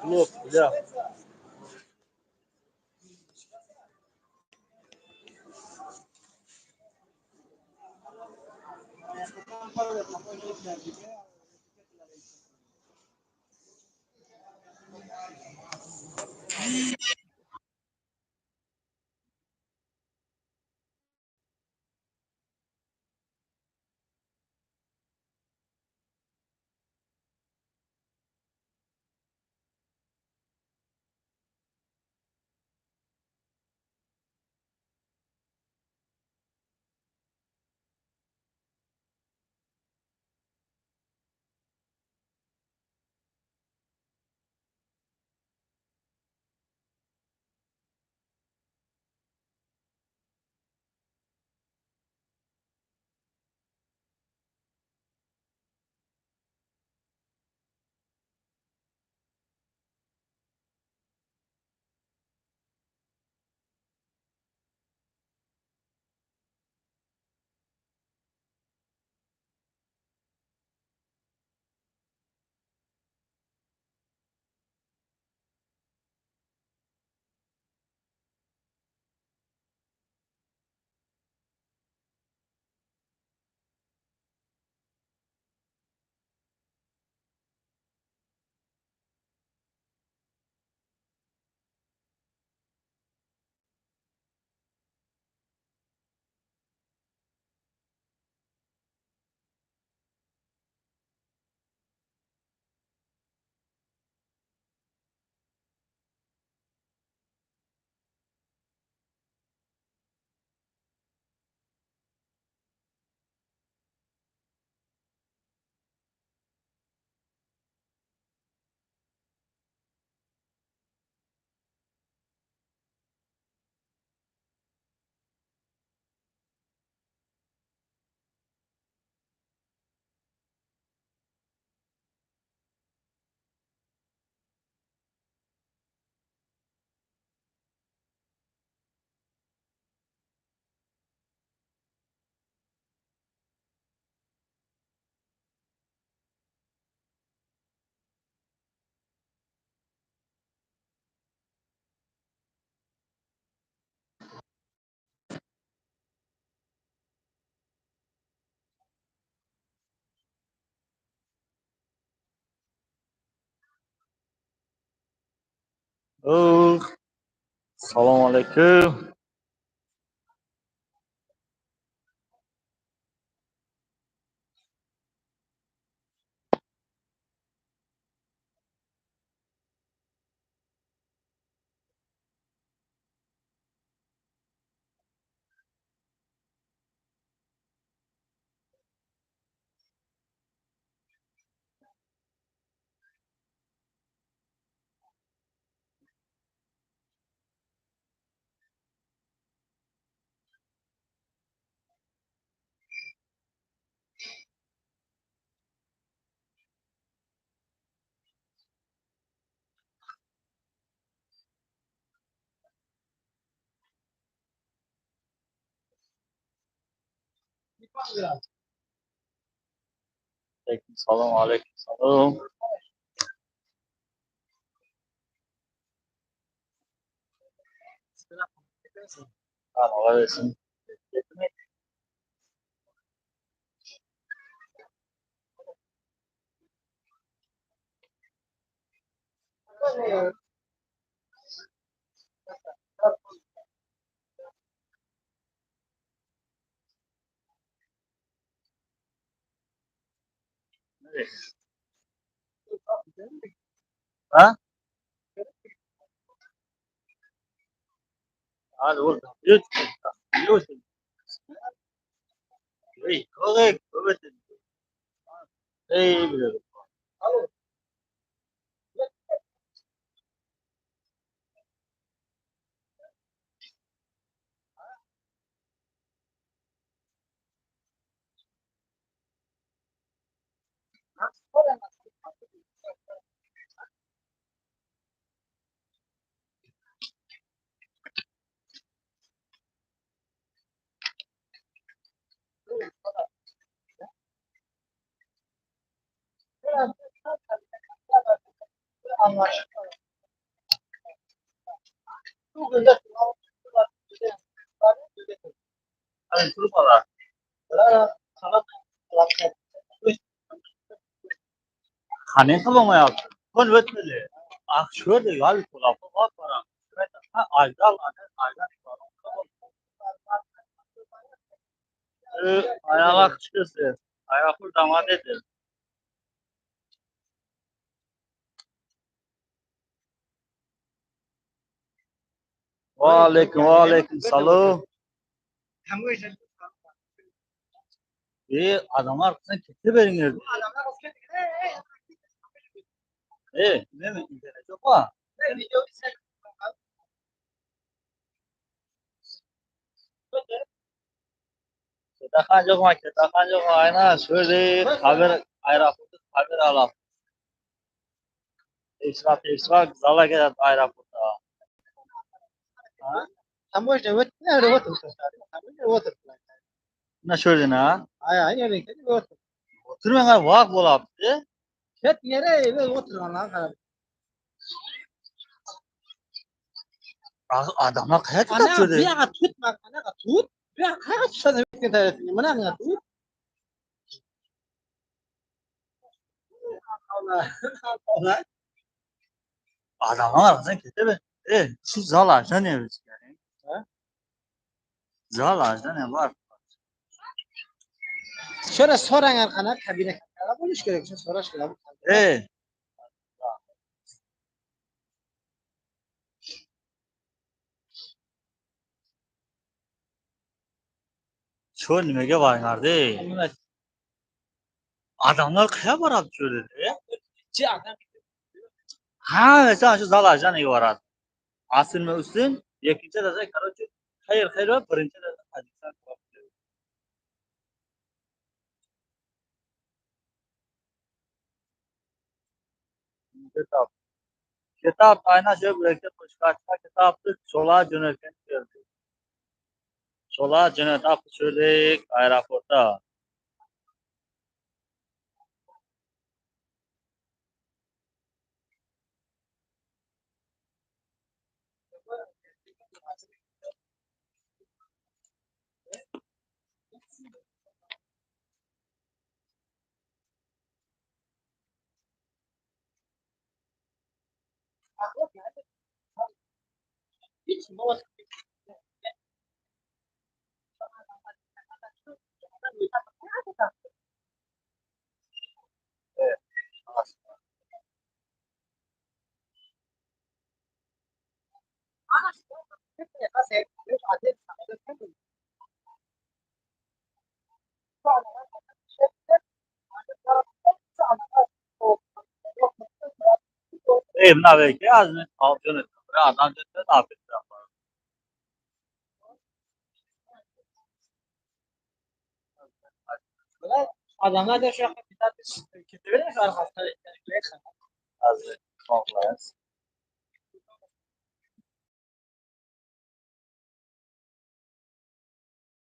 Kulob, ya. Oh, assalomu alaykum. Alaykum salom, alaykum salom. Alaykum. Ha? Qani qilmayapti? Kun o'tmadi. Ah, shu yerda yo'l to'lab boraman. Ajral ajral Ayağlar çıkısı. Ayaklı damat edin. Va alaykum, va alaykum salom. Adamlar sen kete beringlar. Nima internet yo'q-ku. Ketaxan yo'qmi? Ketaxan yo'qmi? Aynan shu yerda xabar aeroportda xabar olamiz. Tekshirib, tekshirib zalga ketadi aeroportda. Таможня o'tdi, o'tiribdi. Таможня o'tiribdi. Mana shu yerdan, ha? Ay, ay, o'tiribdi. O'tirmagan vaqt bo'lyapti. Ket yere o'tirganlar qarab. Odamlar qayerga ketadi shu yerda? Bu yoqqa tutma, anaqa tut. Bu yoqqa qayerga tushadi? Mana bunga tut. Allah. Odamlar orqasidan ketadi. Shu zal ajdan Ha? Zal ajdan bor. Şöyle so'rangan qanaqa kabina bo'lish kerak, shuni so'rash kerak. Shu nimaga boringlar-da? Odamlar qayerga boradi shu yerda? Hammasi shu zal ajdan boradi. Aslmi ustun, ikkinchi daraja, короче, xayr xayr va birinchi daraja Tojikiston. Kitob. Kitob aynan shu yerga qo'shqachqa kitobni cho'la jo'natgan keldi. Cho'la jo'natib tushirdik aeroportda. Buna belki azmi adam afet Adamlar da shu yoqqa ketaveradi, arkasida. Azmi kompleks.